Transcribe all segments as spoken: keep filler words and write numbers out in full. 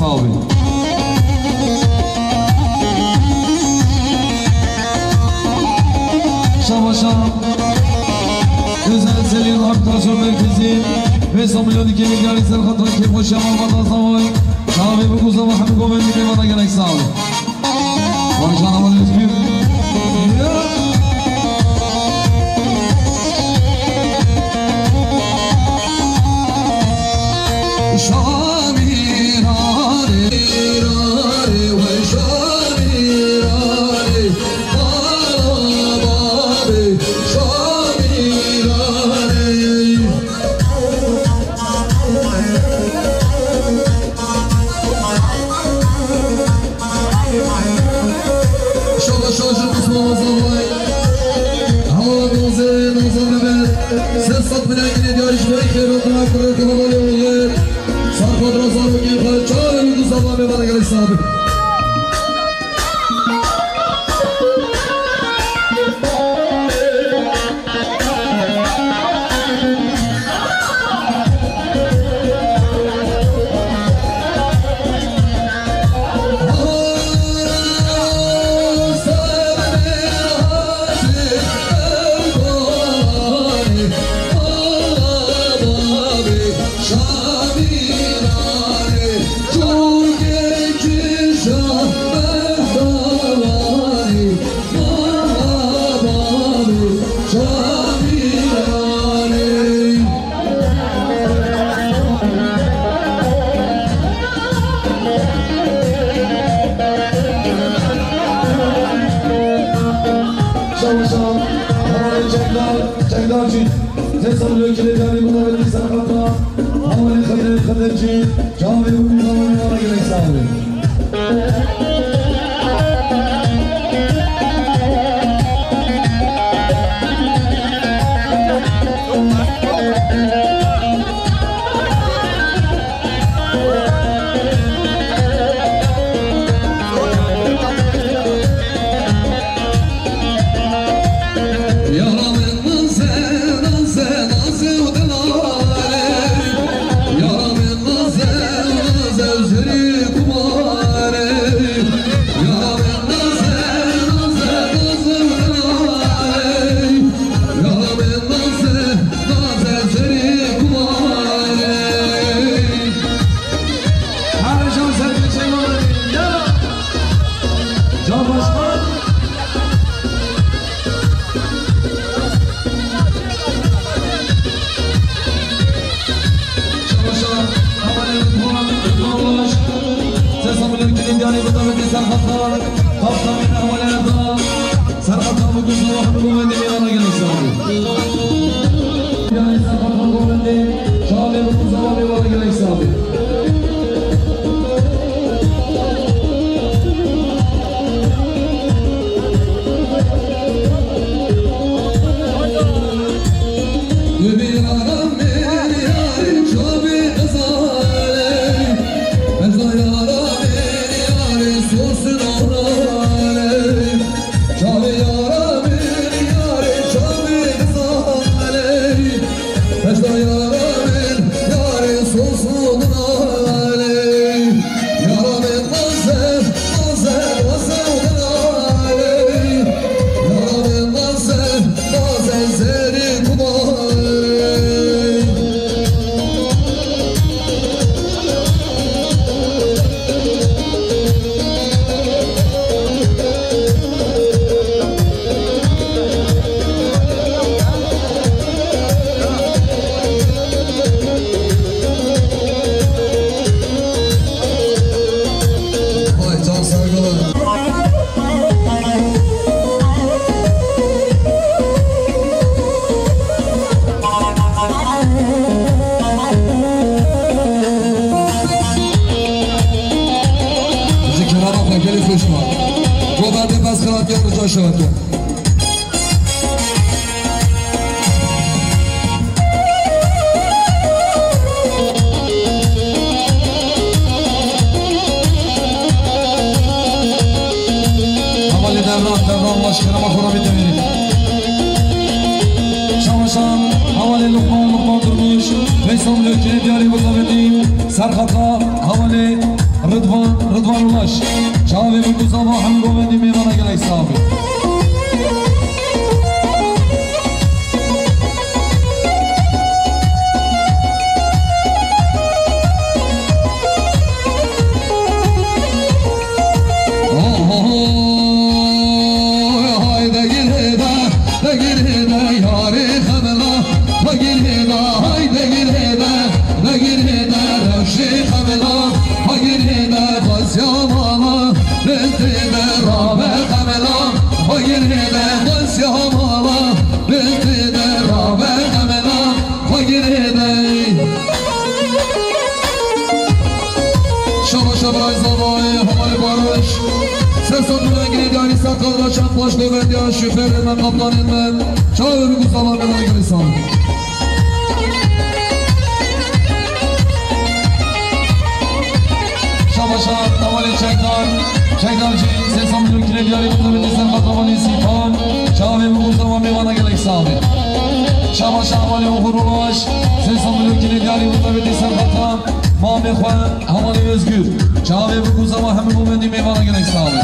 Abi. Şabaşa. Özel Selin Rehabilitasyon Merkezi ve Samilyon Kemik Yarı Serhat Rakip Hoşçakalın Vatan Savoy. Şabi bu kuza Muhammed Govendi ve bana gerek sağ olun. Başkanımız Özgür. Şaba şaşır Osman Azalay. Hava doze, doze bebe. Ses sat bile yine diyor işte. Kero bırak, bırak, bırak, bırak. Sarpa biraz daha bakayım. Çağır, bu zaman ve bana gerek sahibi. Şabaşa, Çekdar, Çekdarcı, Tesam Lökili Dali Mutaveli Serkata, Havali Xeyrel Xeterci, Cami Ubi Havali Havali Gerek Sağlığı. Can Başkan. Şabaşa, Havalê Rıdvan, Rıdvan Ulaş. Sesa Milyon Kilim yani bu daveti Serhatlar. Kaptan Havalê Erdal. Serhat abi kuzma Mahmut Muhammed Emirhan'a gelin sağlığı. Yani Serhat abi Muhammed Emirhan'a gelin sağlığı. Vay, can saygılı. Ji kerema xwe gelê xweş ma. Govendê bes xiratiya rica şewete. Hevalê Devran, Devran baş kerema xwe re bê deverê. Şabaşan, hevalê Luqman, Luqman Durmuş, Veysel Löke, diyarê Buzaveti, Serxata, hevalê Ridvan Ulaş, çavê min ku zava hemî govendî mêvana gelek sax bî. Hayde gir hêde, de gir hêde yarê xemela. Vagirêda, hay vegirêda, vegirêda, rewşê xemela, vagirêda, xwesiya mala, lê tê de rabe xemela, vagirêda, xwesiya mala, lê tê de rabe xemela, vagirêda. Şaba şaba zavayê hevalê Baroş. Ser sor min engirê diyarî ser qadra çend baş govendiya şofêrê me, kaptanê me. Çavê min ku zava me vegirê sağ. Şabaşa hevalê Çekdar, Çekdarcî, sê sed milyon kîlê diyarî bidin, bidin ser xata hevalê Sîpan, çavê min ku zava mêvana gelek sax bî. Şabaşa hevalê Oxir Ulaş, sê sed milyon kîlê diyarî bidin, bidin ser xata mamê xwe hevalê Özgür, çavê min ku zava hemî govendî mêvana gelek sax bî.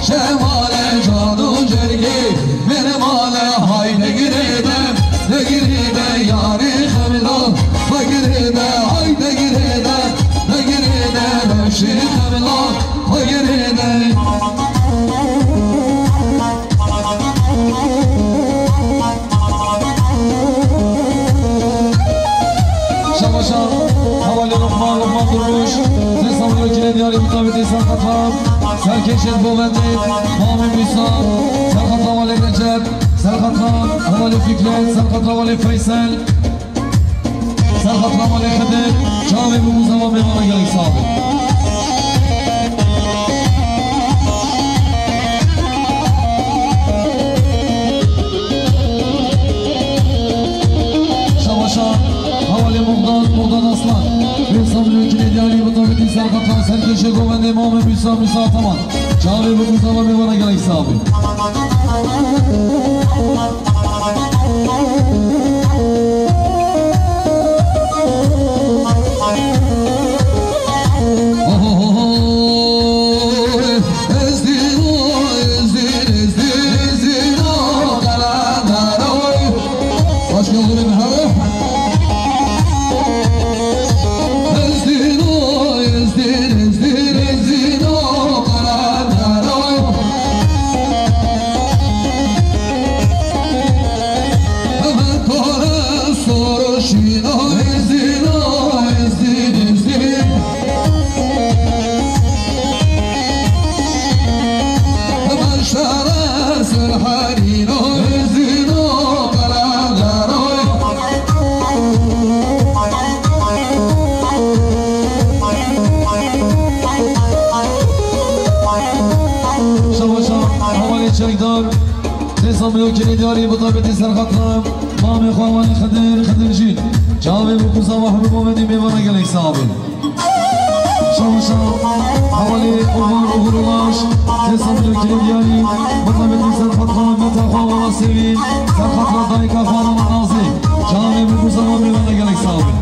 Şemale can û cergê, mêrê male, hay negirê de, negirê de yarê xemla, vegirê de, hay negirê de, negirê de, rewşê xemla, vegirê de. Şabaşa hevalê Lokman, Lokman Durmuş, sê sed milyon kîlê diyarî mutabîtî ser xata serkêşên govendê, mamê Mûsa, ser xata hevalê Recep, ser xata hevalê Fikret, ser xata hevalê Feysel, ser xata hevalê Xidir, çavê min ku zava mêvana gelek sax bî. Şabaşa hevalê Muxdan, Muxdan Aslan. Pênc sed milyon kîlê diyarî mutabîtî ser xata serkêşê govendê mamê Mûsa, Mûsa Ataman. Çavê min ku zava mêvana gelek sax bî. Şabaşa hevalê Çekdar, sê sed milyon kîlê diyarî mutabîtî ser xata mamê xwe hevalê Xidir, Xidircî. Çavê min ku zava hemî govendî mêvana gelek sax bî. Şabaşa hevalê Oxir, Oxir Ulaş, sê sed milyon kîlê diyarî mutabîtî ser xata meta xwe hevala Sêvîn, ser xata dayika xwe hevala Nazî. Çavê min ku zava mêvana gelek sax bî.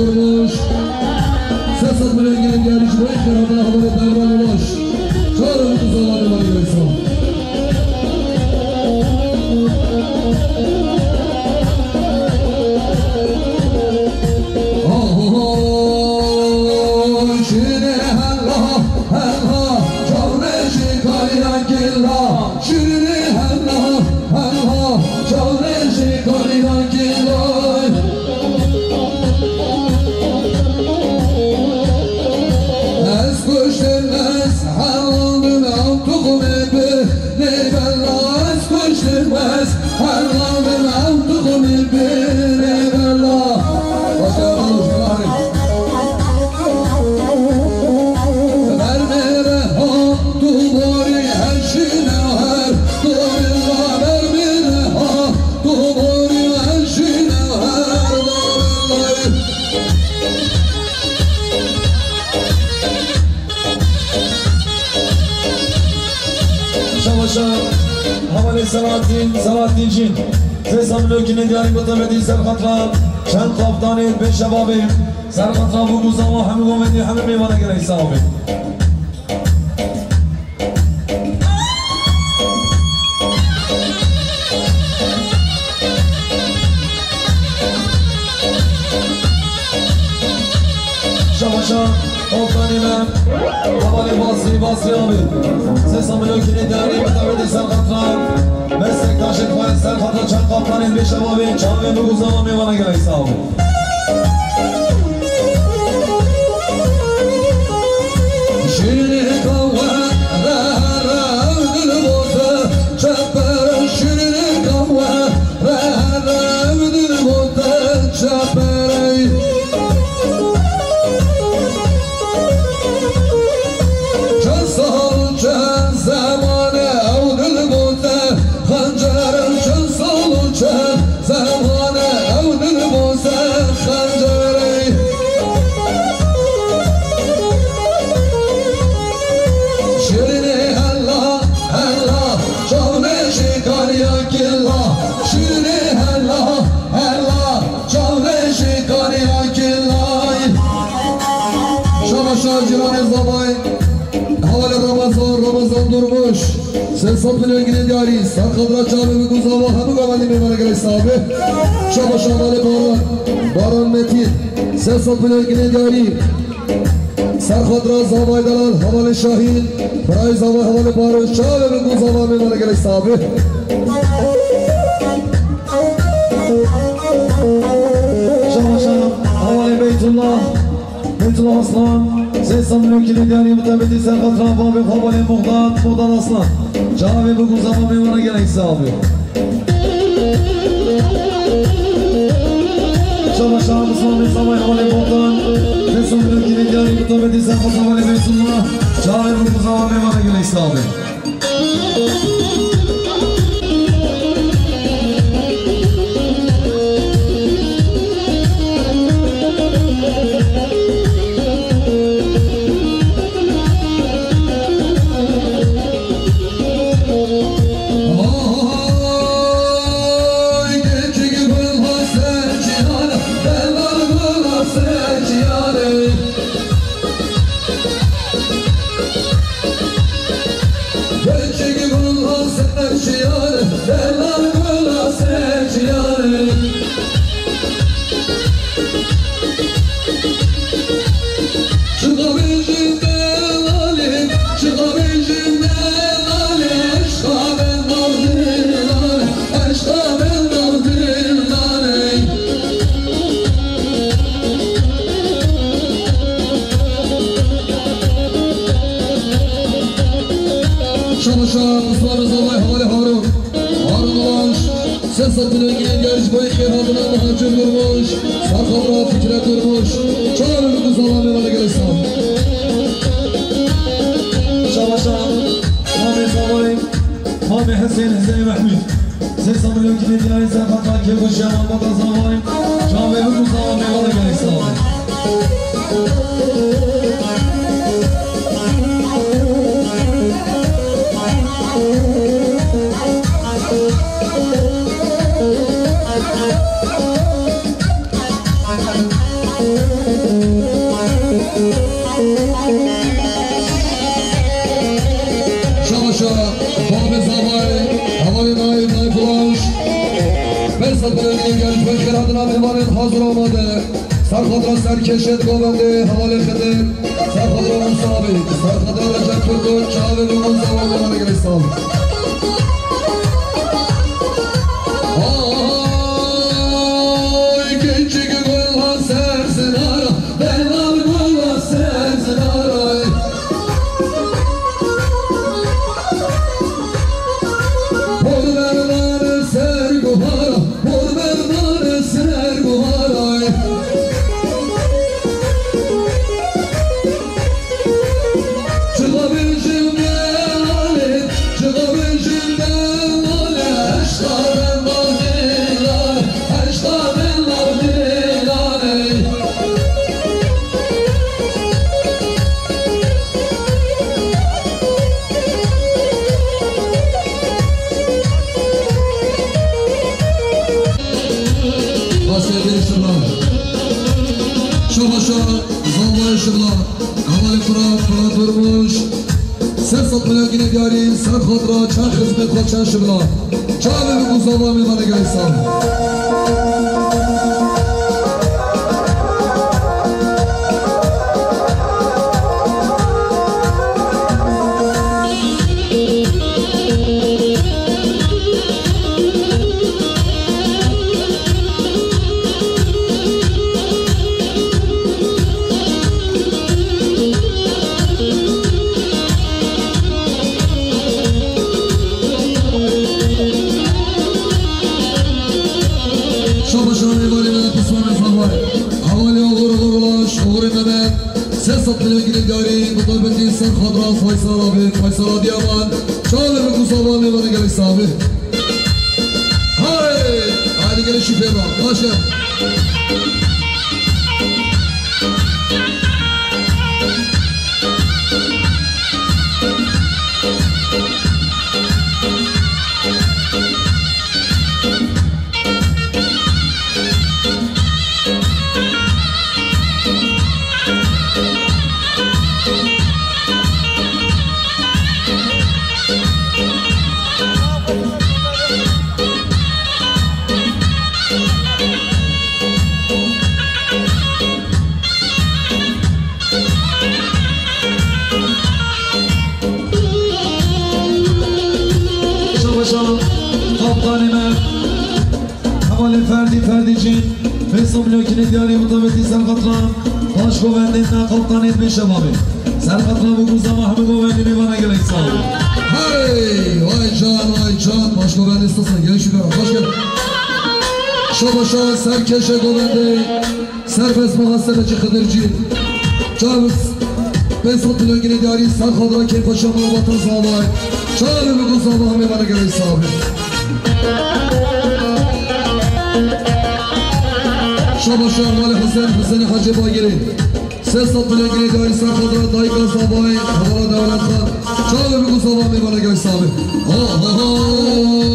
Durmuş. Sesat Bülent'in gelişi bu ekranı haber ederden ulaş. Çağrı bu zamanı var yoksa. Şirin hella, hella, çavreşi kayra killa. Şirin hella, hella, çavreşi kayra killa. Ez kuştim ez, helaldim ew tuxumê bi. Lê bela ez kuştim ez, helaldim ew tuxumê bi. Lê bela. Başka yapalım şu an. Mermê reha tu borî eşîne her. Gorilla mermê reha tu borî eşîne her. Gorilla. Şabaşa, hevalê Selahattin, Selahattin Cîn. Sê sed milyon kinê diyarî bi tebetî ser xatra çend qaftanê bê şebabê. Ser xatra bû ku zama hemû gomedî, hemû mêvana gelek sağ bin. Şabaşa, Oltanî me, hevalê Basrî, Basrî abi. Sê sed milyon kinê diyarî, bi tebetî ser xatra meslektaşê xwe, ser xatra çend qaftanên bê şebabê, çavê min ku zama mêvana gelek sağ bin. Şirin kahve, re, re, dil bote, çeper, şirin kahve, re, re, dil bote, çeper. Çend sal, çend zemane, ew dil bote, xencerim, çend sal û çend Zemane ew dil bo ser xencerê. Şirinê hela, hela, çavreşê kariya killa. Şirinê hela, hela, çavreşê kariya killa. Şabaşa ciranê zavay. Hevalê Ramazan, Ramazan Durmuş. Sê sed milyon ginê diyarî, ser xatira çavê min ku zava hemû gavendî mêvana gelek sabe. Şabaş hevalê Baran, Baran Metin. Sê sed milyon ginê diyarî. Ser xatira zavay delal, hevalê Şahîn. Birayê zava hevalê Baran, çavê min ku zava mêvana gelek sabe. Şabaş hevalê Beytullah. Beytullah Aslan, sê sed milyon ginê diyarî bi tebetî ser xatira bavê xwe hevalê Muxtar, Muxtar Aslan. Çavê bi ku zava mêvana gelek sabe. Şabaş Aslan, mêvana hevalê Botan. Sê sed milyon ginê diyarî bi tebetî ser xatira hevalê Beytullah. Çavê bi ku zava mêvana gelek sabe. Keçik gula seçiyar, delal gula seçiyar. Çıka bejim delali, çıka bejim delali, eşka ben daldilan, eşka ben daldilan. Şabaşa, Mustafa Rıza Bey, Havale Harun. Harun Ulaş, ses atına gelen yarış boyu Xêr Hadına, Muhacir Durmuş, Sarkavra Fikret Durmuş, Çağrı Rıza Bey, Havale Gelen Sağ. Şabaşa, Mami Zavay, Mami Hüseyin, Hüseyin Mahmut. Sê sed milyon ginê diyarî ser xatira kêf û şiyan Bata Zavay. Çavê min ku zava mêvana gelek sabe. Babê Zavayê, hevalê Nayê, Nayê Kulanç. Pênc sed milyon gelişme xêr hatina mêvanên hazir amade. Ser xatra serkêşê govendê hevalê Xidir. Ser xatra Musabî, ser xatra Recep Kurdo, çavê Lûbûn Zavayê, mêvanê gelek sal. Ay, keçik gola ser sinara. Delal gola ser zinaray. Por berdan ser guhara, por berdan ser guharay. Çıla bejim delale, çıla bejim delale, eşqa ben delale. Eşqa bela delale. Basya bir şıbla. Şoba şoba, zomba şıbla. Hevalê Firat, Firat Durmuş. Ser sed milyon gine diyarî, ser xatra çend xizmet xwe çend şibla. Çavê min ku zava mêvanê gelek sal. Şabaşan êvarê me, pismane zavay. Hevalê oxir, oxir ulaş, oxirê Mehmet. Sê sed milyon gine diyarî, mutabetî ser xadra Faysal abi, Faysal Adiyaman. Çavê min ku zava mêvanê gelek sabi. Hey! Haydi gelin şu pêva. Başla. Şabaşa, kaptanê me, hevalê Ferdî Ferdî jî, Feyso Milokînê diyarî mutabetî serqatla, baş govendê me, kaptanê me şebabê. Serqatla bû ku zava hemû govendê mêvana gelek sağ ol. Hey, vay can, vay can, baş govendê sasa, gelin şu pêva, hoş geldin. Şabaşa, serkêşê govendê. Serbest Maha Sebeçî Xidircî. Çavis pênc sed milyon gine diyarî ser xadra kêf xweşa malbata zavay. Çavê min ku zava hemê vana gelek sabi. Şabaşa malê Husên, Husênê Hacê Bagirê. Sê sed milyon gine diyarî ser xadra dayika zavay, hevala Dewlet Xan. Çavê min ku zava mêvana gelek sabi. Ahoy,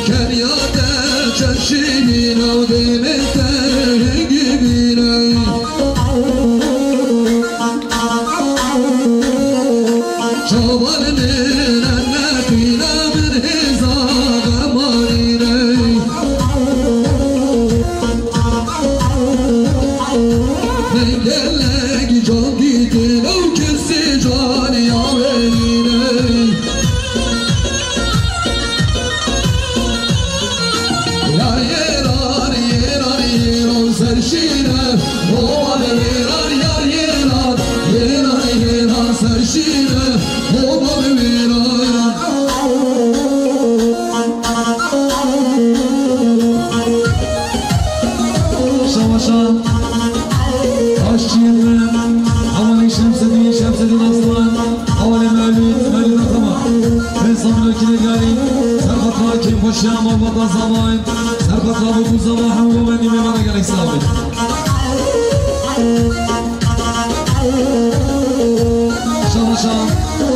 kenya te çeşî bîne û dêmê te hingî bîne. Çavan min ene qîna min hêza xemanîne. Min gelek can dîtin ew kesê caniya wê nîne. Ya yêran, yêran, yêran ser şîne. Oman wêran, ya yêran, yêran, yêran ser şîne. Oman wêran. Şabaşa, aşçiyên me, hevalê Şemsedîn, Şemsedîn Aslan, hevalê Mewlûd, Mewlûd Ataman. Pênc sed milyon gine diyarî, serqatla kêfxweşiya malbata zavay, serqatla bû ku zava hemû wendî mêvana gelek sabi. Şabaşa,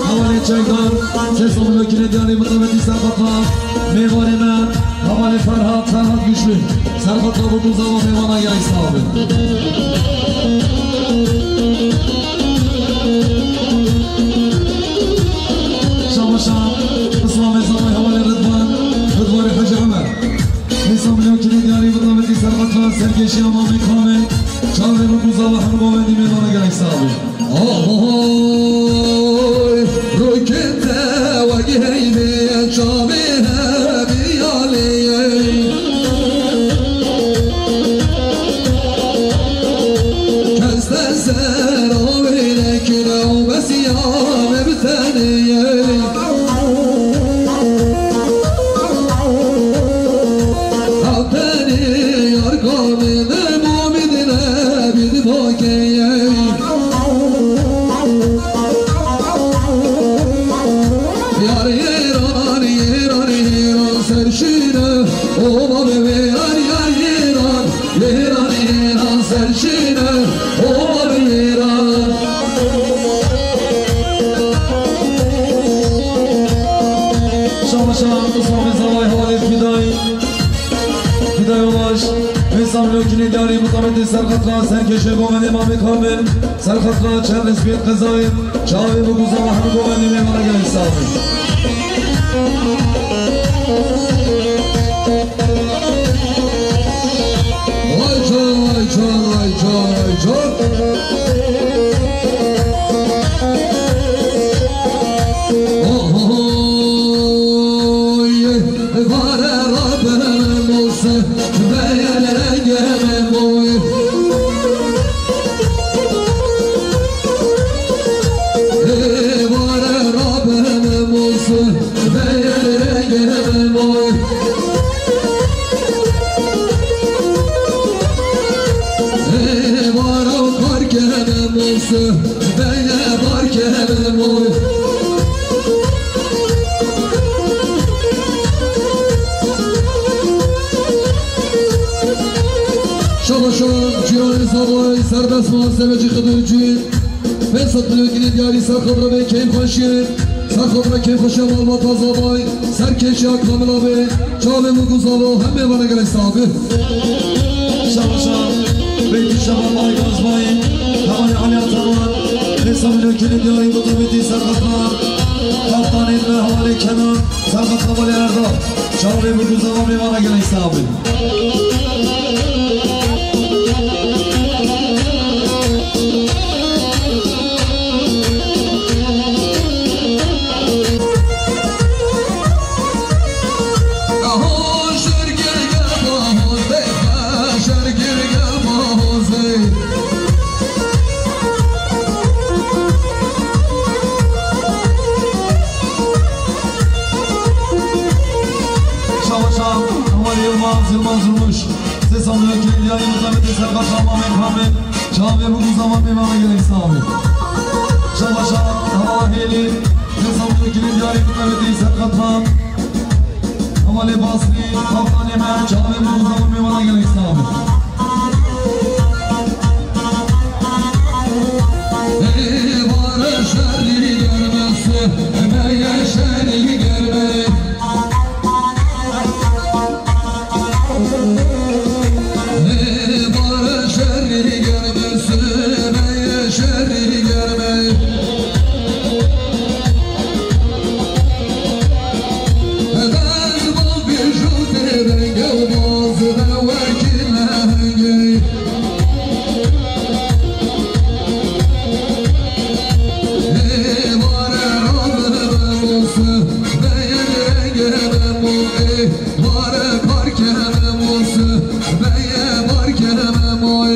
hevalê Çekdar, sê sed milyon gine diyarî mutabetî serqatla, mêvanê me, hevalê Ferhat, Ferhat Güçlü. Serqatla bû ku zava mêvana gelek sabi. Şabaşa. Şah, Mustafa Zavay, Halil Fiday. Fiday Ulaş, Veysel Lokînê diyarî, mutabetê serqatra, serkêşê govendê Mamê Kamil, serqatra çend resmiyet qezayê, çavê bu guzava hemû govendê mêvana gelê sağ bin. Vay can, vay can, vay can, vay can. Oy, vare Rabbim olsun, beğen rengim oy. Ê, vare Rabbim olsun, beğen rengim oy. Ê, vare karkenim olsun, beğen barkenim oy. Şabaşa, Cîranê Zavay, serbest muhasebecî Xidurcî. Pênc sed milyon gilê diyarî ser xatir vê keyfxweşiyê, ser xatir keyfxweşiya malbata Zavay, ser kêşiya Kamil abê, çavê min ku zava hemê vana gelek sax be. Şabaşa, Beytî Şaban Bay Gazbayî, hevalê Alî Ataman, pênc sed milyon gilê diyarî mutabetî ser xatir, kaptanê me hevalê Kenan, ser xatir hevalê Erdal, çavê min ku zava hemê vana gelek sax be. Şabaşa, Hevalê Yilmaz, Yilmaz Durmuş. Sê sandalye kirêt diyarî mutabetê serqatra Mamê Kamil. Çavê bû ku zava mêvana gelek sax be. Şabaşa, hevala Hêlî. Sê sandalye kirêt diyarî mutabetê serqatra. Hevalê Basrî, kaptanê me. Çavê bû ku zava mêvana gelek sax be. Ê, vare şerî germez, meye şerî germez. Ê, vare şerî germez, meye şerî germez. Dest bo bijû tê denge û baz de wekî lehengê. Ê, vare rabim olsun, beyên rengê bemo, ê, vare parkê bemo, beye parkê bemo, ê.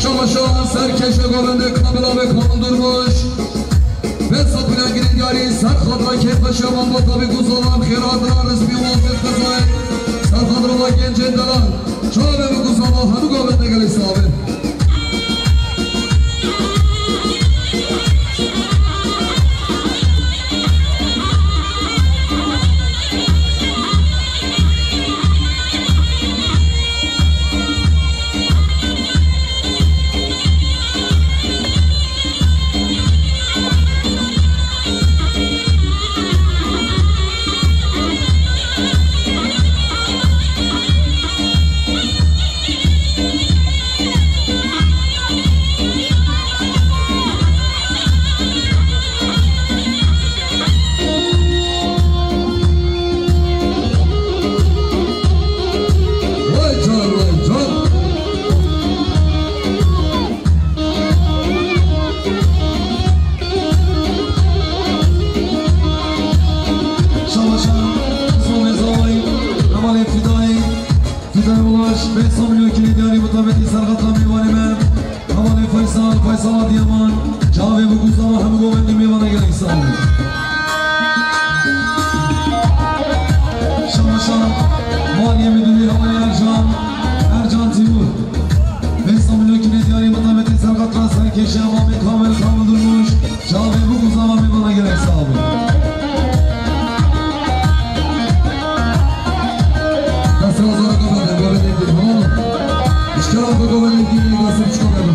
Şabaşa ser kêşê govendê Kamil abê Kamil Durmuş. Pênc sed milyon gilê diyarî ser xatira kêfxweşiya malbata bê ku zava hemê vana gelek sax be. Ser xatira va gencên delal. Çavê bû ku zava hemû govendê gelek sax be. Vay can, vay can. Şabaşa, Zomê Zavayî, hevalê Fidayî, Fiday Ulaş, pênc sed milyon gilê diyarî mutabetî serqatra mêvanê me, hevalê Faysal, Faysal Adiyaman, çavê bû ku zava hemû govendê mêvana gelek sax be. Şabaşa, maliyê midûrî hevalê Ercan, Ercan Tîmur. Pênc sed milyon gilê diyarî mutabetî serqatra serkêşiya Mamê Kamil, Kamil Durmuş. Çavê bû ku zava mêvana gelek sax be. Destê wazara govende, govendê dî, tamam mı? Eşkera ku govendê dî, nasip çiko bebe.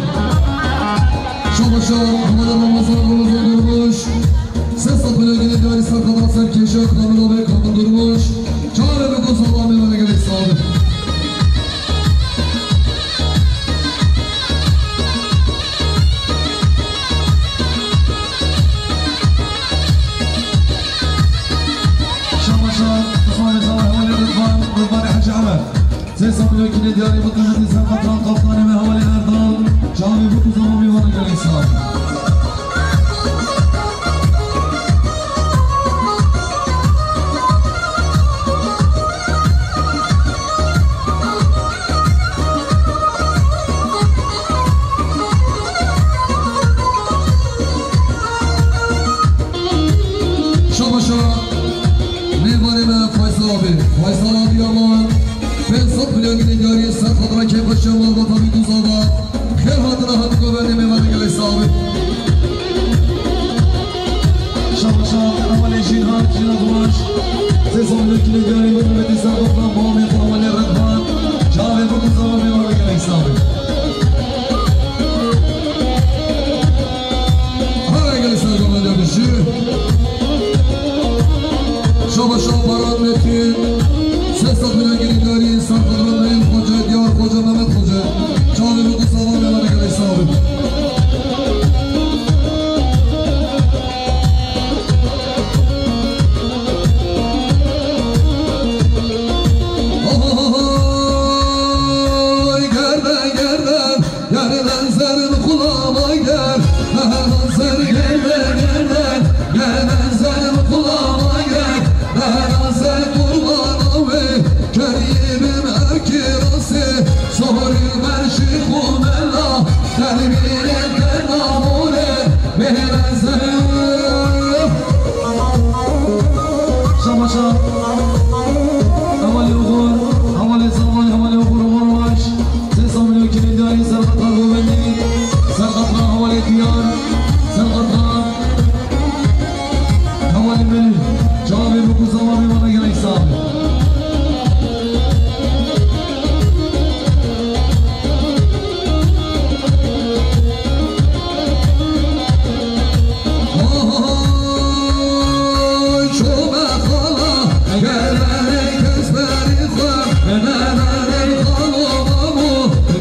Şabaşa, hevala Ramazan, Ramazan Durmuş. Sê sed milyon Kamil abi, Kamil Durmuş. Çare ve Kozan abi, bana gerek sağ olun. Şamaşa, Rıdvan Rıdvan, Rıdvan Hacı Ahmet. Sê sed milyon kîlê diyarî, bi qîmetî ser qatran, qaptanê me hevalê Erdal. Çavê bûk û zaman mêvana gelek sağ. Şamaşa. Mêvanê me Faysal abi. Faysal abi ama pênc sed milyon gine diyarî ser xatira keyfa şema da tabi duzava. Xêr hatine hemî governê mêvanê gelek sağ abi. Şamaşa, hevalê Jînhan, Jînhan Kumaş. Sê sed milyon gine diyarî, bi qîmetî ser xatira bamê xwe hevalê Redvan. Çavê bûk û zaman mêvanê gelek sağ abi. Hara gelî ser gavên dervişî. Şabaşa Baran Metin. Sê sed milyon gilî darî, ser qadran Mehîm Xoce, Diyar Xoce, Mehmet Xoce. Çavê bûk û zaman mêvanê gelek sağ bin. Oy, gerden, gerden. Gel benzerim kulağıma gel. Gel benzerim gel, gel, gel, gel. Gel benzerim kulağıma gel. Gel benzerim kurban abi. Kerimim ekirası. Sohri ben şikhumela. Terbiye ben amore. Gel benzerim. Şamaşa. Hevalê Oxur. Hevalê Zavay. Hevalê Oxur. Oxur baş. Sê sed milyon kîlê diyarî ser qatra govendî, ser qatra hevalê diyar, ser qatra hevalê melûl. Çavê bûk û zaman mêvana gelek sağ bin. Oy, çome xala, gel berê kes berî xwe, me berê xalo mamu,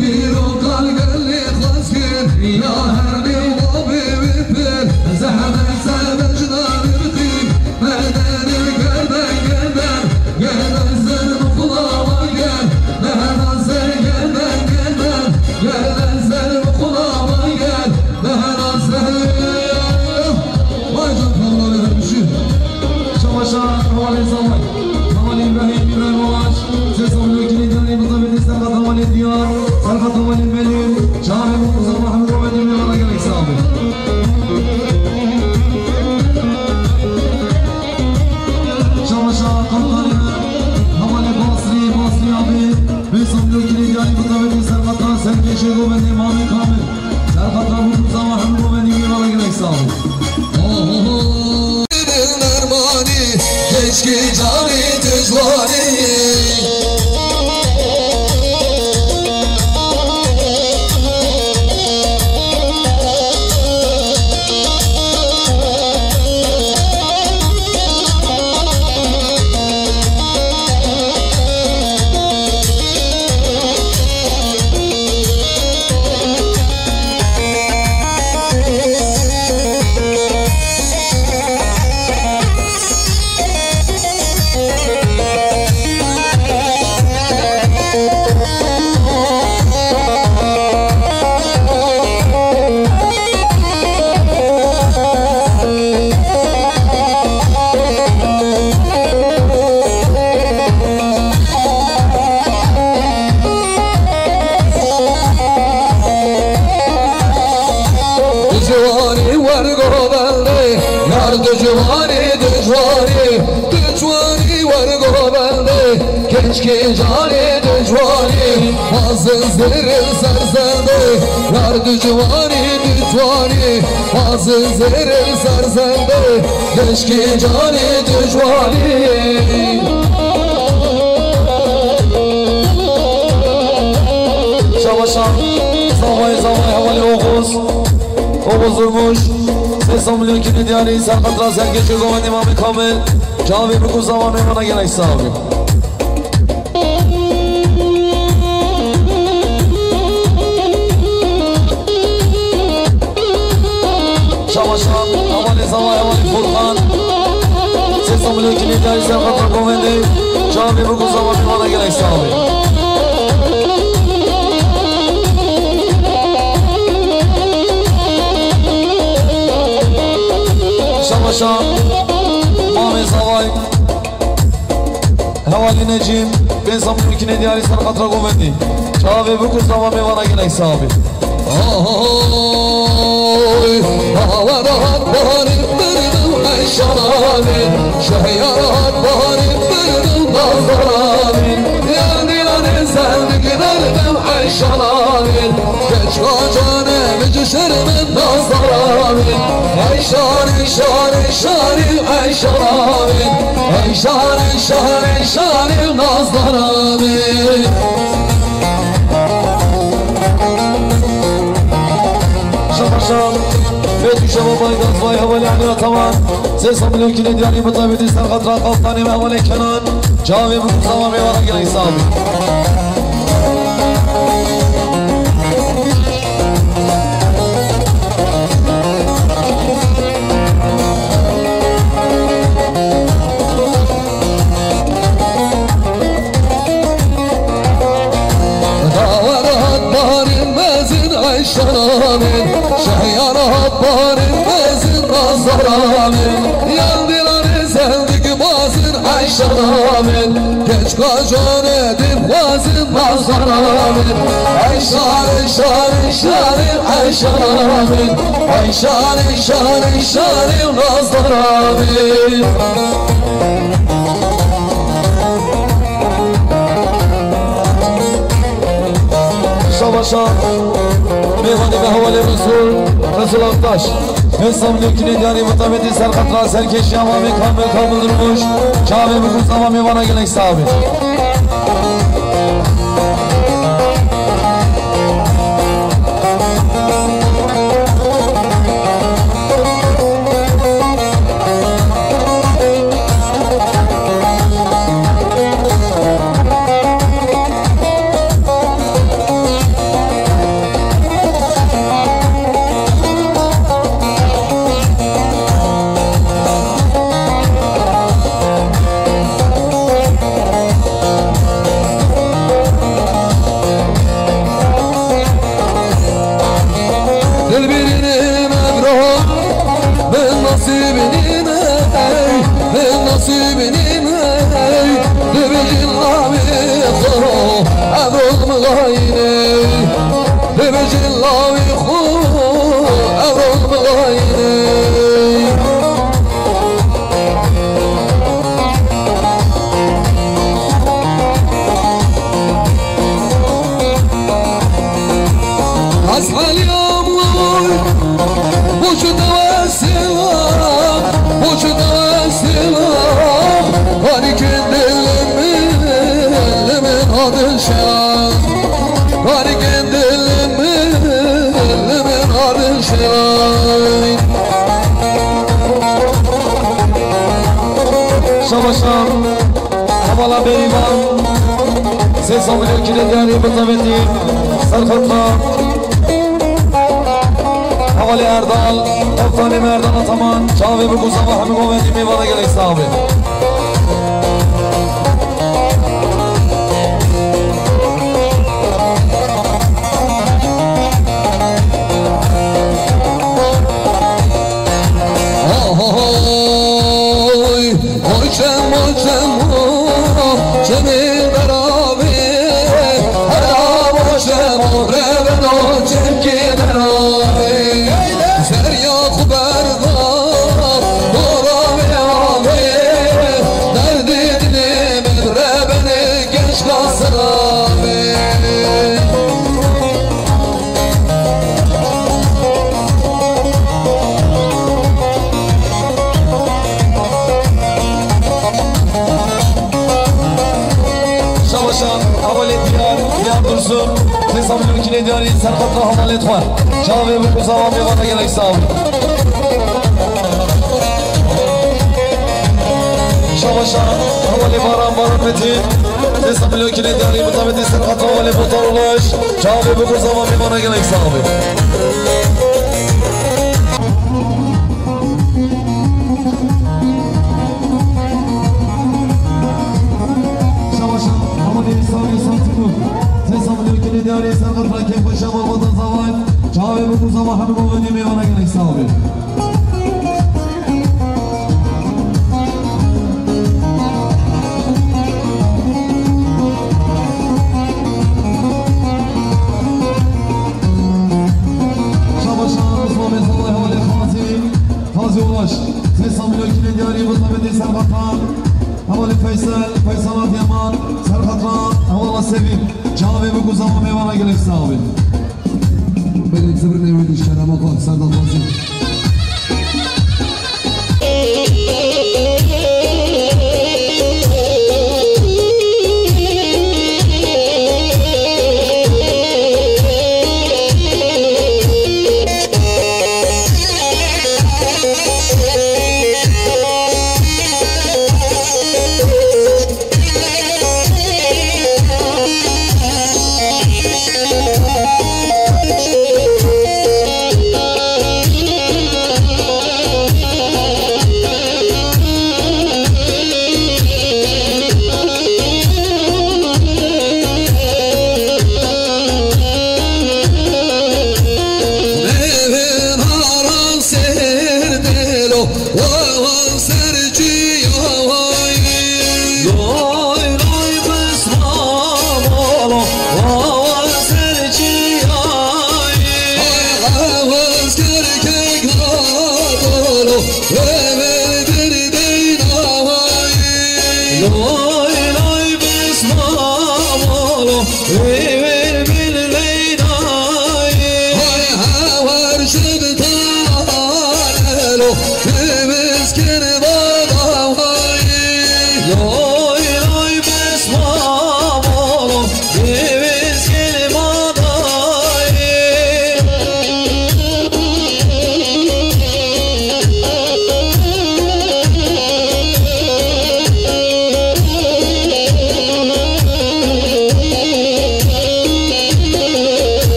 bîro kal gelî xwez kir, ya her nî babê wî pir, zehmet se mecna wî bixî, me derê gerden gerden, gerden ser xulama gel, mehna ser gerden gerden, gerden ser xulama gel. Vay can Kamil abi her bir şey. Çamaşa, Hevalê Zavay. Hevalê İbrahim, İbrahim Avaş. Sê sed milyon kîlê diyarî, bi qîmetî ser qatra hevalê diyar. Ser qatra hevalê melûl. Çavê bûk û zaman hemî govendî mêvana gelek sağ bin. Çamaşa, qaptanê me. Hevalê Basrî, Basrî abi. Pênc sed milyon kîlê diyarî, bi qîmetî ser qatra serkêşê govendê Mamê Kamil. Ser qatra bûk û zaman hemî govendî mêvana gelek sağ bin. Oho. Dermanî, keşkî canî tu ciwanî. Ciwanî wergo bende, yar tu ciwanî, tu ciwanî, tu ciwanî wergo bende, keşkî canî tu ciwanî, mazin zêrê serzende, yar tu ciwanî, tu ciwanî, mazin zêrê serzende, keşkî canî tu ciwanî. Şabaşa, zavay, zavay, hevalê Oğuz. Oğuz Durmuş. Sê sed milyon kînê diyarî, ser xetra serkêşê govendê Mamê Kamil. Çavê bikû zava mêvana gelek sax bî. Şabaşa, hevalê zava, hevalê Furkan. Sê sed milyon kînê diyarî, ser xetra govendê. Çavê bikû zava mêvana gelek sax bî. Şabaşa, Mamê Zavay, hevalê Necîm, pênc sed milyon kînê diyarî, ser xetra govendî. Çavê bikû zava mêvana gelek sax bî. Oy, bawer hat baharî berdim ey şananê, şehyar hat baharî berdim nazdaranê, yan dîlanê zendikî berdim ey şananê. Keçka canê min ji şermin nazdaranê. Ey şanê, şanê, şanê, ey şanê. Ey şanê, şanê, şanê, nazdaranê. Şabaşa, Betûşeva Baydaz, vay hevalê Emîr Ataman. Sê sed milyon kînê diyarî, bi taybetî ser xetra kaptanê me hevalê Kenan. Çavê bikû zava mêvana gelek sax bî. Dawer hat baharî mezin ey şananê, şehyar hat baharî mezin nazdaranê, yan dîlanê zendikî bazin ey şananê. Keçka canê dixwazin nazdaranê. Ey şanê, şanê, şanê, ey şanê. Ey şanê, şanê, şanê, nazdaranê. Şabaşa, mêvanê me hevalê Resul, Resul Aktaş. Hêsan Lêkinê diyarî mutabetî ser xetra serkêşiya Mamê Kamil, Kamil Durmuş. Çavê bikû zava mêvana gelek sax bî. Dilbirînê me bira, min nasîbînê me, min nasîbînê me, dibêjin lawê xwe, ev rol mixayînê, dibêjin lawê xwe, ev rol mixayînê. Ez Elî Amoy, boşu tewesila, boşu tewesila, karikên dilê min, li min hadin şela, karikên dilê min, li min hadin şela. Şabaşa. Hevala Bêrîvan, sê sed milyon kînê diyarî mutabetî ser xetra. Hevalê Erdal, kaptanê me Erdal Ataman, çavê bikû zava hemî govendî mêvana gelek sax bê. Oy, oy, çemo, çemo, çemê deravê, heramo çemo, reveno çemkê deravê. Zerya xu berda, dora vê avê, derdê dilê min rebenê. Keşka sera be. Şabaşa, hevalê diyar, diyar Dursun. Sê sed milyon kînê diyarî, ser xetra hevalê xwe. Çavê bikû zava mêvana gelek sax bî. Sê sed milyon kîlê diyarî mutabetî ser xatra Walê Muxtar Ulaş. Çavê bikû zava mêvana gelek sax be. Şabaşa, hema dê sağ ve sağ tıkı. Sê sed milyon kîlê diyarî ser xatra kêfxweşa malbata zavay. Çavê bikû zava hemû govendî mêvana gelek sax be. Şabaşan, Osman Bey, Salih, hevalê Xazî, Xazî Ulaş, sê sed milyon kîlê diyarî, mutabetî ser xatra, hevalê Feysel, Feysel Adiyaman, ser xatra, hevala Sevîm, çavê bikû zava mêvana gelek sax be. Belê zibirnê wê dişerema xwe, ser daxwazî. Lay lay bismam ola, awa ser çiyayê. Ay, awaz kerkek nadolo, ve ver bir deynayê. Lay lay bismam ola, ve ver bir deynayê. Ay, awar şed talelo, ve ver Lay lay besmam ola, ceviz gelmadayê.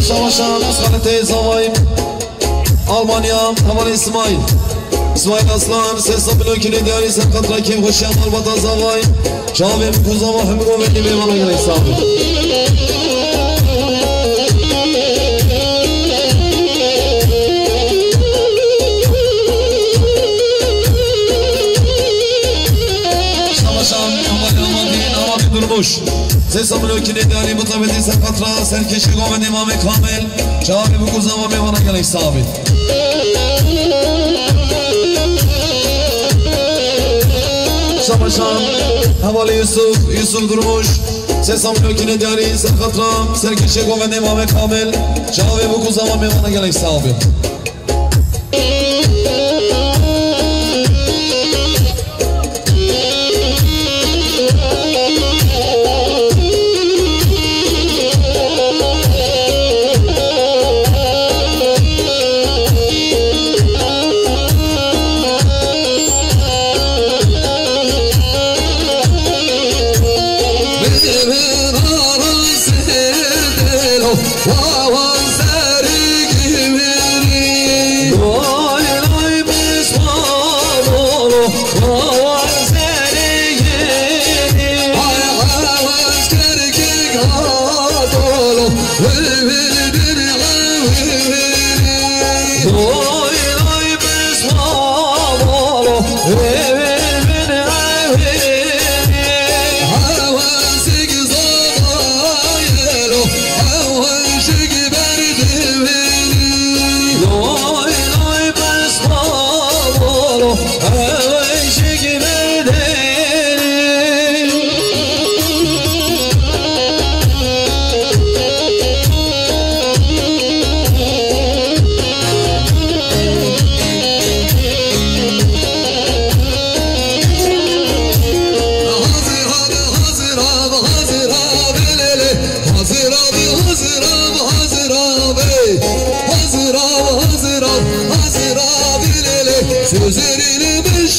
Şabaşa, xaletê zavayî. Almanya, hevalê Îsmaîl. Îsmaîl Aslan, sê sed milyon kîlê diyarî ser xatira kêfxweşiya malbata zavayî. Çavê min ku zava hemû govendî mêvana gelek sax be. Şabaşan, hevalê Amadî, Amadî Durmuş. Sê sed milyon kîlê diyarî mutabetî ser xatira serkêşê govendê Mamê Kamil. Çavê bikû zava mêvana gelek sax be. Şabaşan, hevalê Yusuf, Yusuf Durmuş, sê sed milyon kîlê diyarî ser xatira serkêşê govendê Mamê Kamil. Çavê bikû zava mêvana gelek sax be. Wawan serî gimirî. Lay lay bismam ola, wawan serî gimirî. Ay awaz kerkek radolo, vivil bir vivili. Lay lay bismam ola, vivil bir vivili. Awaz Lay lay besmam ola, eşik bedeli.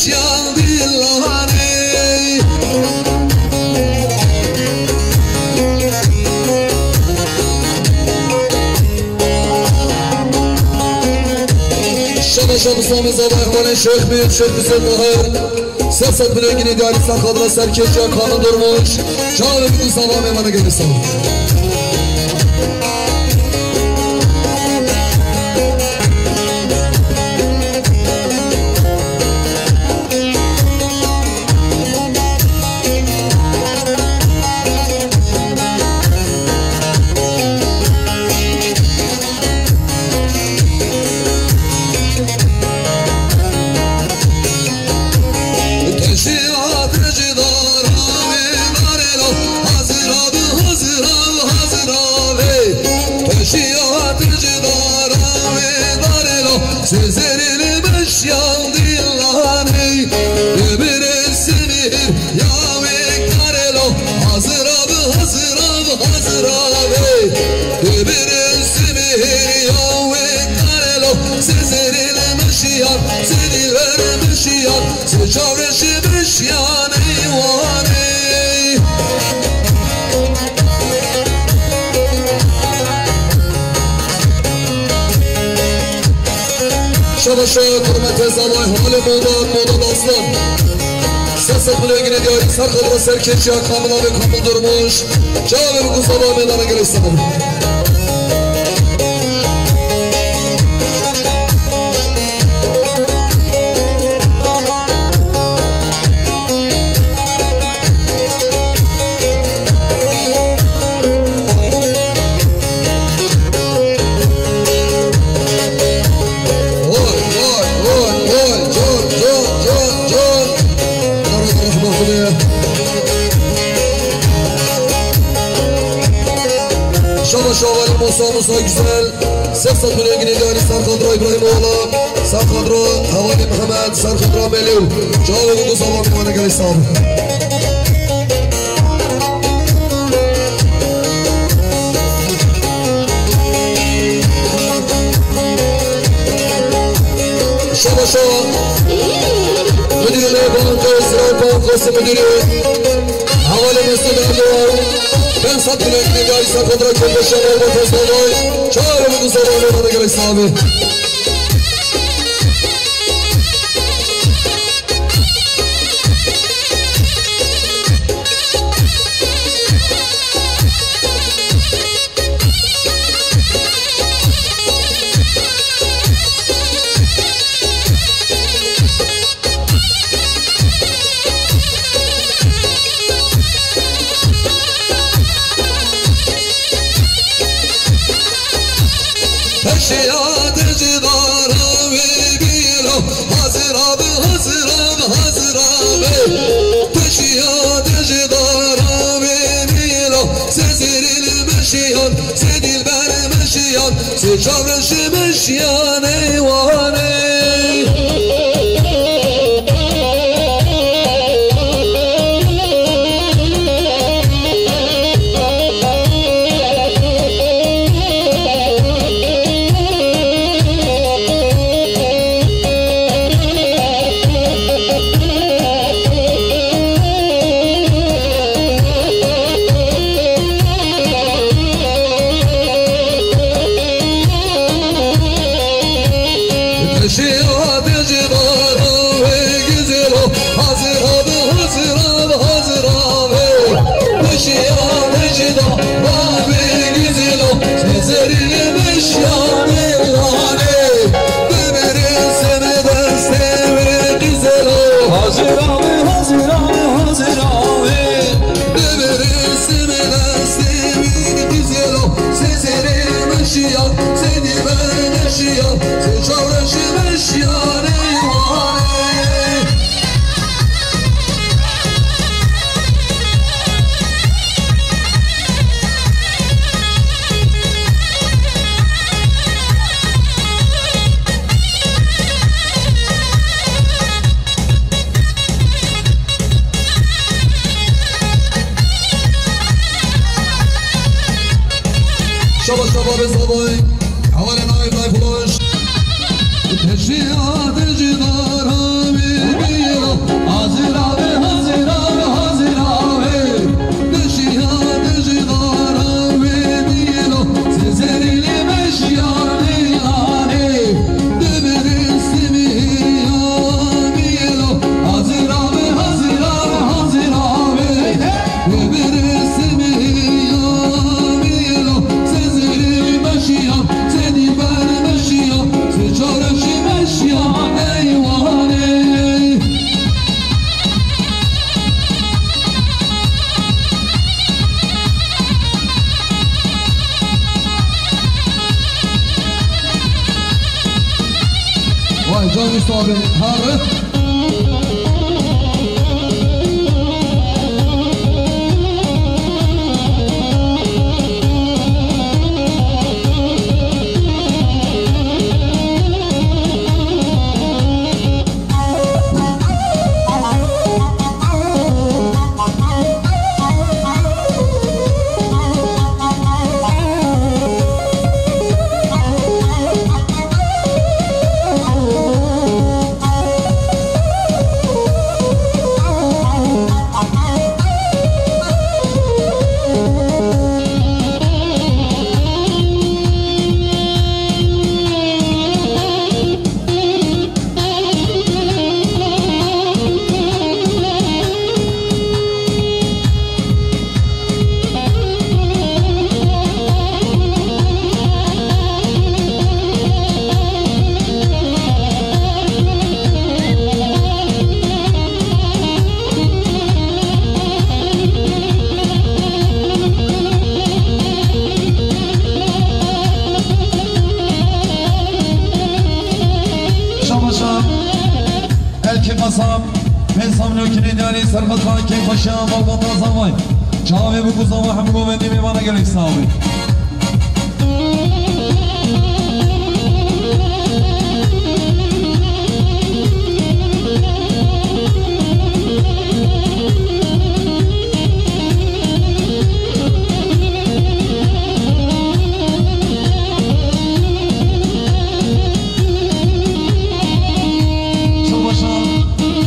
Yan dilane. Şaba şab Îslamê Zava, Ehvalên Şêx Mîr, Şêx Hüseyin Mahir. Sê sed milyon ginê diyarî ser xatira serkêşiya Kamil Durmuş. Çavê min ku Zava mêvana gelê sağ. Teşiya tecdara wê darê lo, hazira bi hazira bi hazira vê. Teşiya tecdara wê darê lo, sezerê li meşyan dilanê. Dibirê simîr ya wê karê lo, hazira bi hazira bi hazira vê. Dibirê simîr ya wê karê lo, sezerê li meşyan, sedî ver meşyan. Sê çavreşê beşiyan eywanê. Şaba şaba kurmetê zavay halê moda, moda dastan. Sê sed milyon ginê diyarî ser xatira serkêşiya Kamil Abi Kamil Durmuş. Çavê min ku Zava mêvana gelê sağ. Vay, vay, vay, vay, can, can, can, can. Şaba şaba li Musa, Musa Güzel. Sê sed milyon ginê diyarî ser xatira Îbrahîm Oğlan, ser xatira Hevalê Mihemed, ser xatira Melû. Çavê min ku Zava mêvana gelê sağ. Şaba şaba. Müdürüne banka, Ziraat Bankası Müdürü. Hevalê Mesut Erdoğan. Pênc sed milyon ginê diyarî ser xatira Kölbeşe Malba Teslamay. Çavê min ku Zava mêvana gelê sağ. Teşiya tecdara wê bîlo, hazira bi hazira bi hazira be. Teşiya tecdara wê bîlo, sezirî li meşiyan, sê dilber meşiyan, sê çavreşê meşiyan eywanê. Teşiya tecdara wê güzelo, hazira bi hazira bi hazira be. Teşiya tecdara wê güzelo, sezerî li meşiyan mêvana. Bibirê sê destê wê güzelo. Hazira be, hazira be, hazira be. Bibirê sê destê wê güzelo. Sezerê meşiyan, sê dilber meşiyan, sê çavreşê meşiyan eywanê. Şaba şaba be zavay. Hevalên Ayb Tayfulaş. Teşiya tecdara Can Mustafa abi, her. Şabaşa. Elkê Qasap, pênc samîlokînê diyarî serqeta kêfxweşiya malbata zavay. Çavê bûk û zava hemû govendî mêvana gelek sax bî. Şabaşa,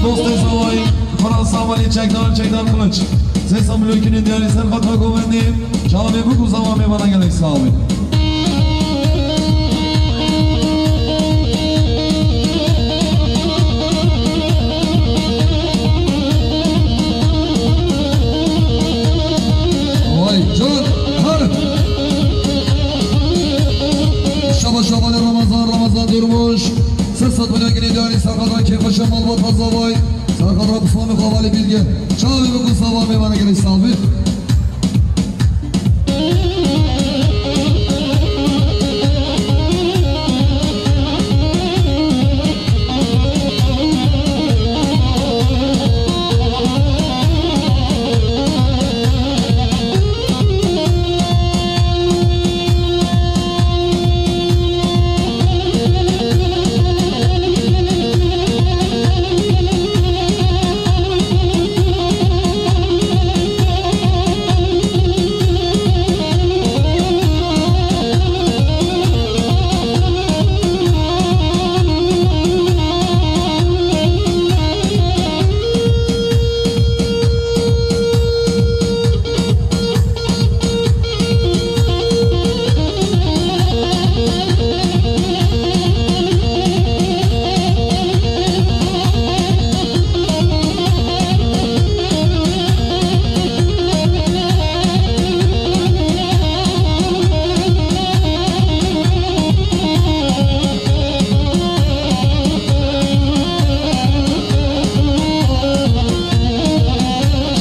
dostê zavayî, Xwera Samanî Çekdar, Çekdar Kılıç. Sê samîlokînê diyarî serqeta govendî, çavê bûk û zava mêvana gelek sax bî. Vay can, her. Şaba şaba li Ramazan, Ramazan Durmuş. Sê sed milyon gilî diyarî serqeta kêfxweşiya malbata zavay. Serqeta Bislamê xwe hevalê Bîlge. Çavê bûk û zava mêvana gelek sax bî.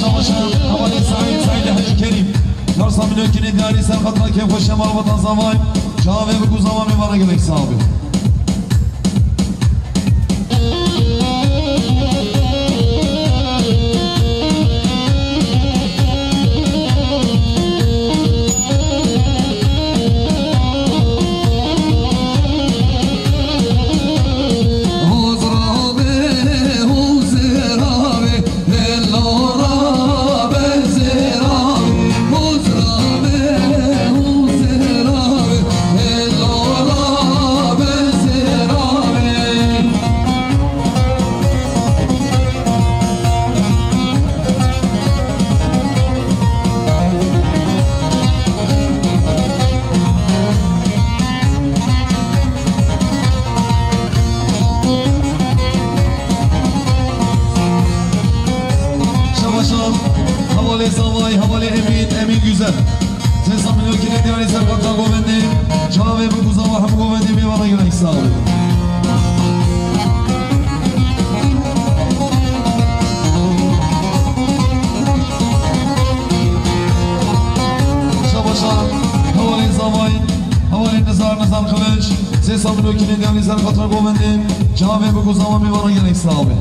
Şabaşa, hevalê Saîd, Saîd Hecî Kerîm. Çar samîlokînê diyarî serqeta kêfxweşiya malbata zavay. Çavê bûk û zava mêvana gelek sax bî. Şabaşa, hevalê Zavay, hevalê Emîn, Emîn Güzel. Sê samîlokînê diyarî serqeta govendê, çavê bûk û zava hemû govendê mêvana gelek sax bî. Şabaşa, hevalê Zavay, hevalê Nizar, Nizar Kılıç. Sê sed milyon kînê diyarî ser xatira govendê. Çavê biguzama mêvana gelek sax be.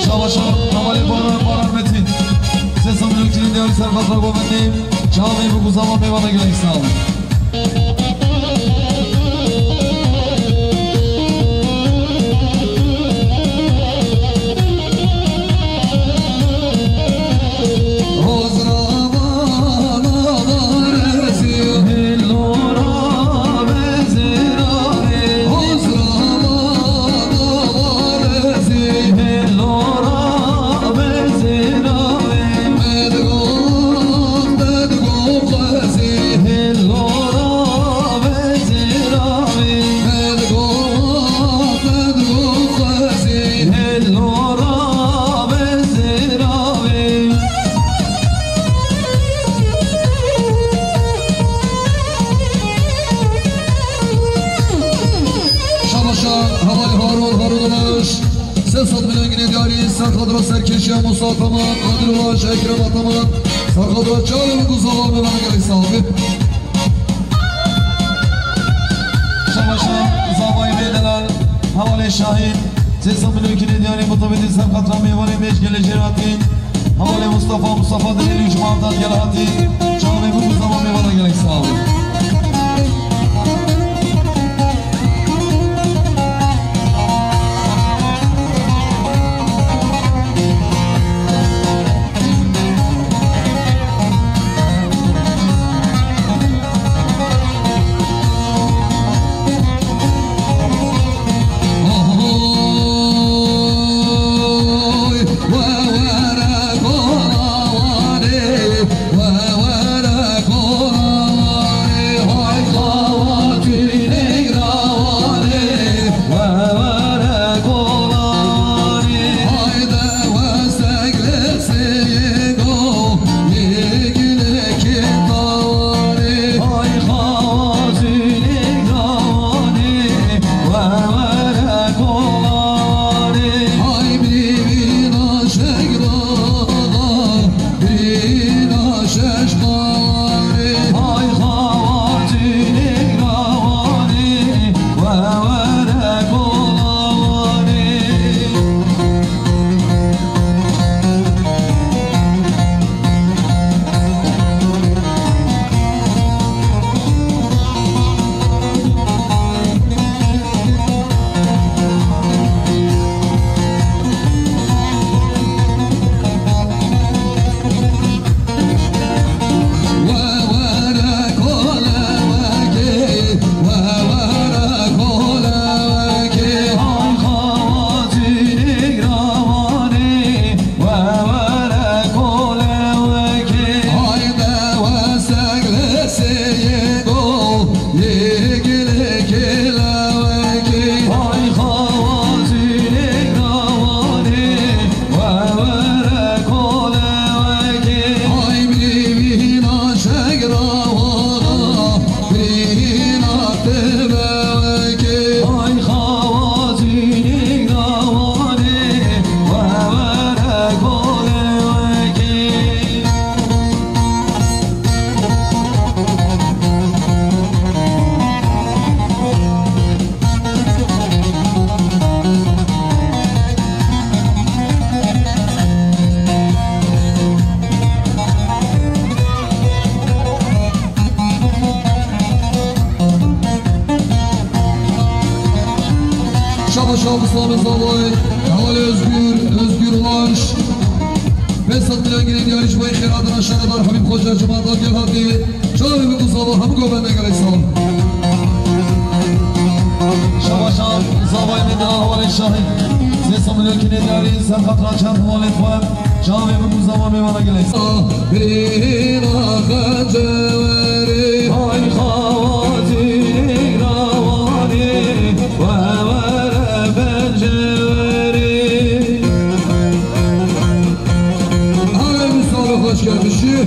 Şabaşa, hevalê Baran, Baran Metin. Sê sed milyon kînê diyarî ser xatira govendê. Çavê biguzama mêvana gelek sax be. Şabaşa, hevalê Harun, Harun Ulaş. Sê sed milyon kînê diyarî, ser xatira serkêşiya Musa Ataman, Kadir Ulaş, Ekrem Ataman, ser xatira çavê biguzama mêvana gelek sax be. Şabaşa, zavayê me delal, hevalê Şahin, sê sed milyon kînê diyarî, mutabîtî ser xatira mêvanê me ji gelê jêr hatî. Hevalê Mustafa, Mustafa dilê wî ji Bağdat gel hatî. Çavê biguzama mêvana gelek sax be. Şaba şaba, Mustafa Zavay, Heval Özgür, Özgür Ulaş. Pênc sed milyon girê diyarî ji bo xêrhatina şaredar Habîb Xoca, cemaat gel hatî. Çavê min ku zava hemû govende gelek sal. Şaba şaba, zavayê min dina hevalê Şahî. Sê sed milyon girê diyarî ser xatira çend hevalê xwe. Çavê min ku zaman mêvana gelek. Birîna xencewerê. Ay xawatî nêgrawani, we were pencewerê. Her ev misal xweş gelmişî.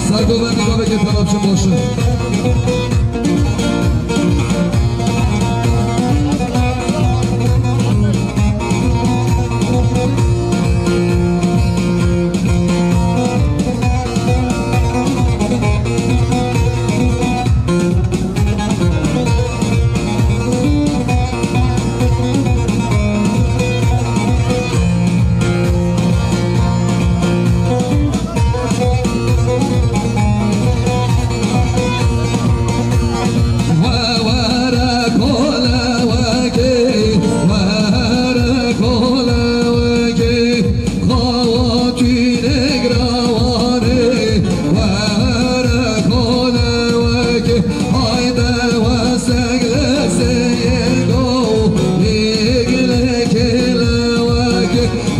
Sergovendî gavekê pela biçin baş e.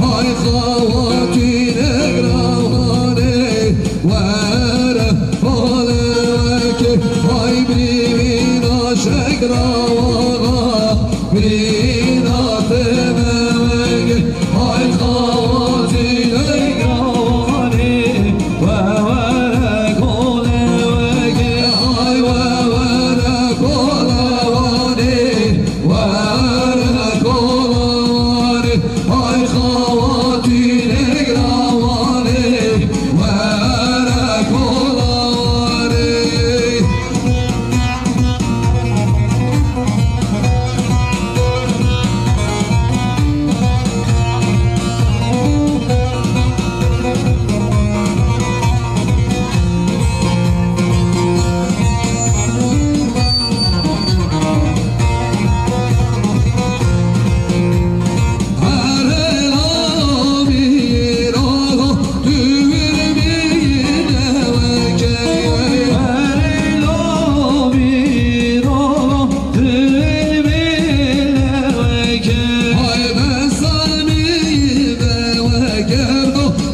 Hay xawatî nêgrawani, were xalewekê. Hay birîna şekrawaxa, birîna temewekê. Hay xawatî nêgrawani, we were xalewekê. Hay we were xalewekê. Were kolanê, ay xawatî nêgrawani, were kolanê.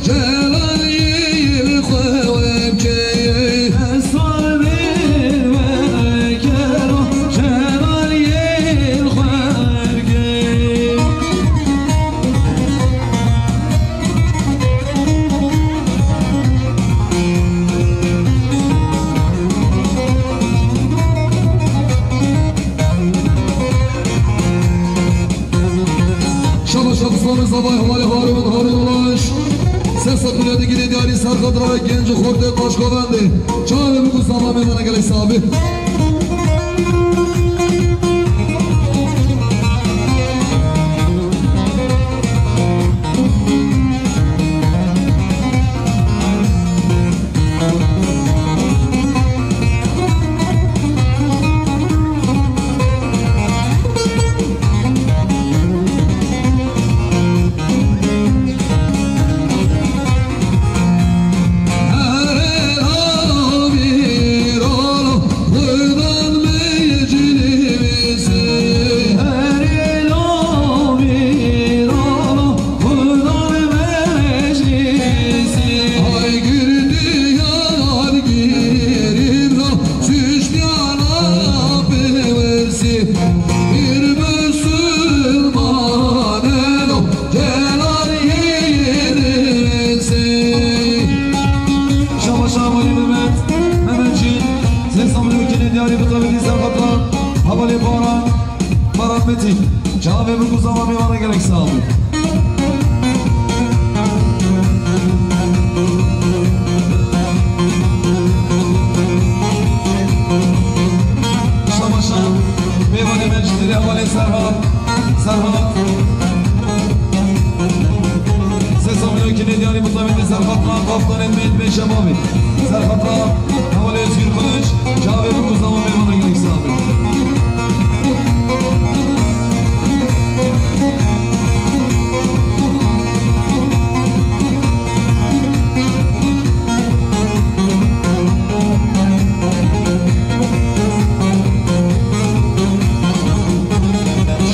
Celalî xwe wekê. Esrar bin wekero, celalî xwe wekê. Şaba şabistan zavay havale Harun, Harun Ulaş. Ses atılıyor digili diyari Serhat Ravek genci Xortê Başkovendê. Çavê min ku zaman mêvana gelek sabi. Şaba şaba Mehmet, Mehmetçî, zê samlûkînê diyarî bi tevî dî serxeta, hevalê Baran, Baran Metî. Çavê min ku zaman mêvana gelek sax bî. Şaba şaba, mêvanê me ji dilê hevalê Serhat, Serhat. Sê samlûkînê diyarî bi tevî dî serxeta, kaftanên me yên pêşe bavê. Serxeta, hevalê Özgür Kılıç, çavê min ku zaman mêvana gelek sax bî.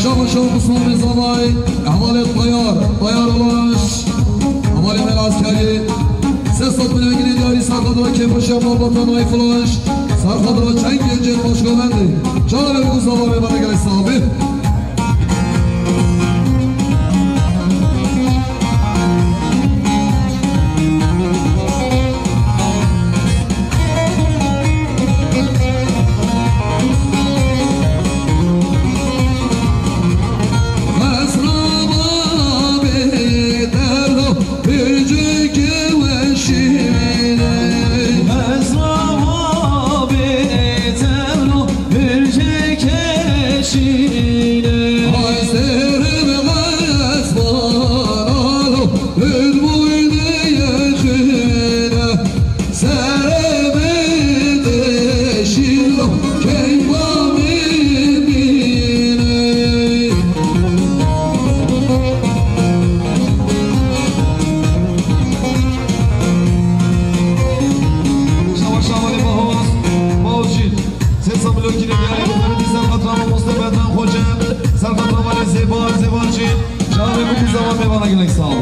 Şaba şaba Babatanay Flaş, Serhat Raçengê Cem Başkanendê. Çavê Mustafa Bey bana gelsin abi. Sê samilokî de diyarê bi xeyrî ser xatirê mamoste Bedran Xoce, ser xatirê malê Zêba, Zêba jî. Çavê min dî zewa mêvana gelek sağ ol.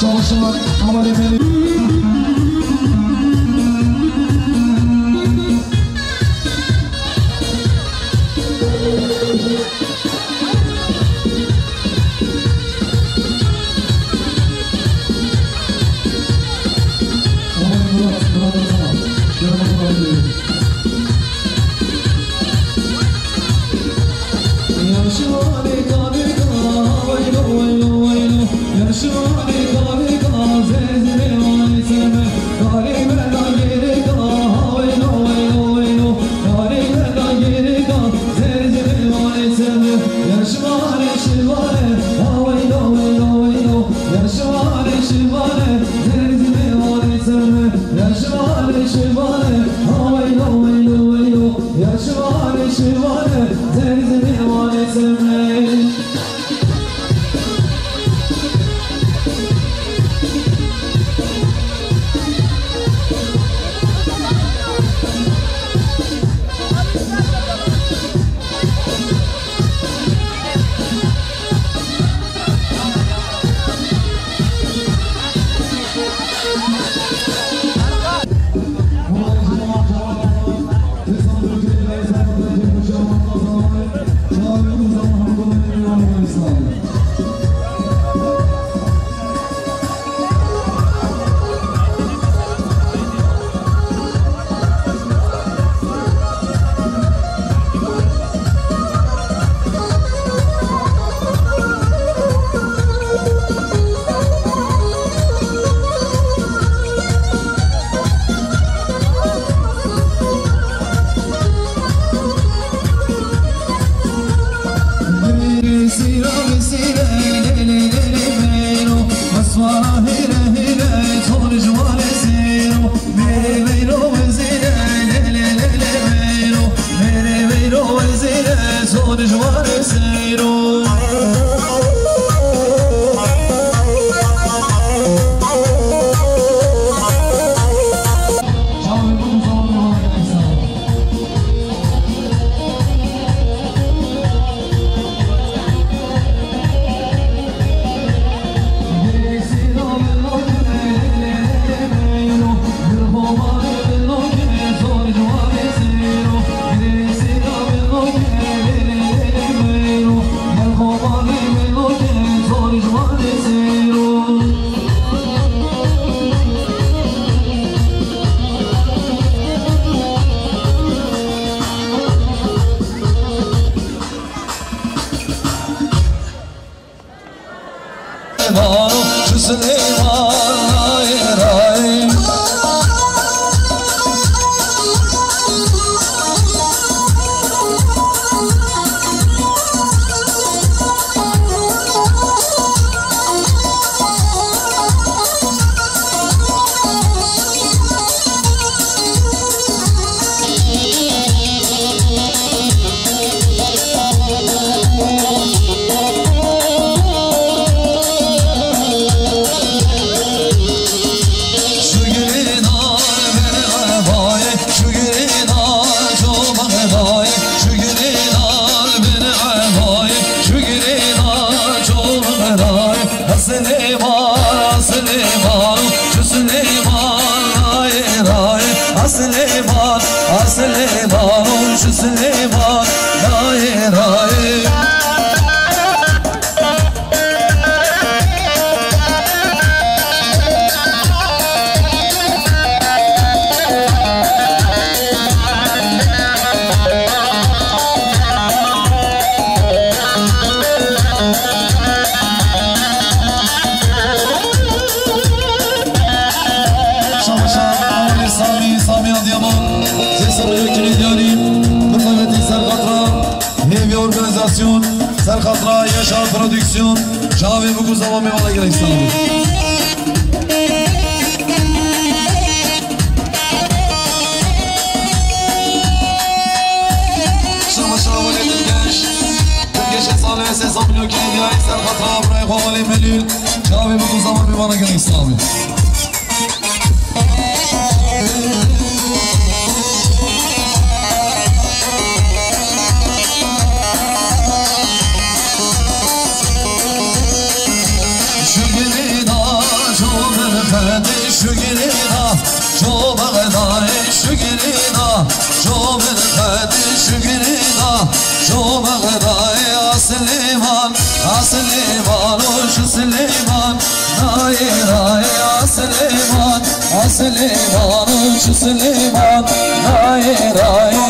Şabaş, şabaş, aman efendim. Şabaşa, Sami, Sami Adıyaman, Zesarı Yekini Diyari, Mıklaveti Serkatra, Hêviya organîzasyon, ser xatira Yaşar Prodüksiyon, çavê min ku zama me wala gerek sağ olun. Sablo kediya, ser xatra birayê xwe Alî Melîl. Çavê min ku zaman bî vana gelek sağ bî. Şugirî da, şugirî da. Jo Bexdayê şugirî da, jo Bexdayê şugirî da, jo Bexdayê Asilêman, Asilêman û ji Silêman, nayê rayê Asilêman, Asilêman û ji Silêman, nayê rayê.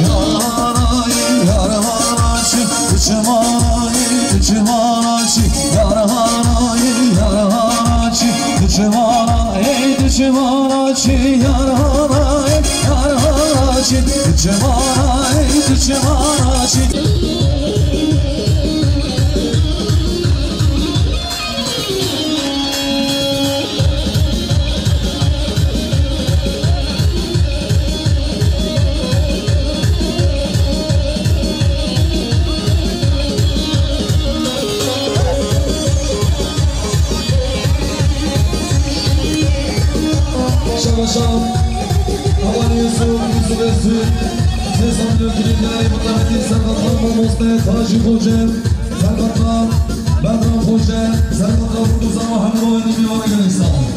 Yar hara, yar hara çi, çi mana, çi mana çi, yar hara, yar hara çi, çi mana, ey, çi mana çi, yar hara, yar hara çi, çi mana, ey, çi mana çi. Şaba şab, Hawan Yusuf, Yusuf Öztürk, Nizam Nurgül'ün Mutlamet'in Serhat'tan Mamoste, Taci Hoca, Serbatlan, Berdan Hoca, Serbatlan Rıza Muhammed Oğan'ın bir var gelin sağ olun.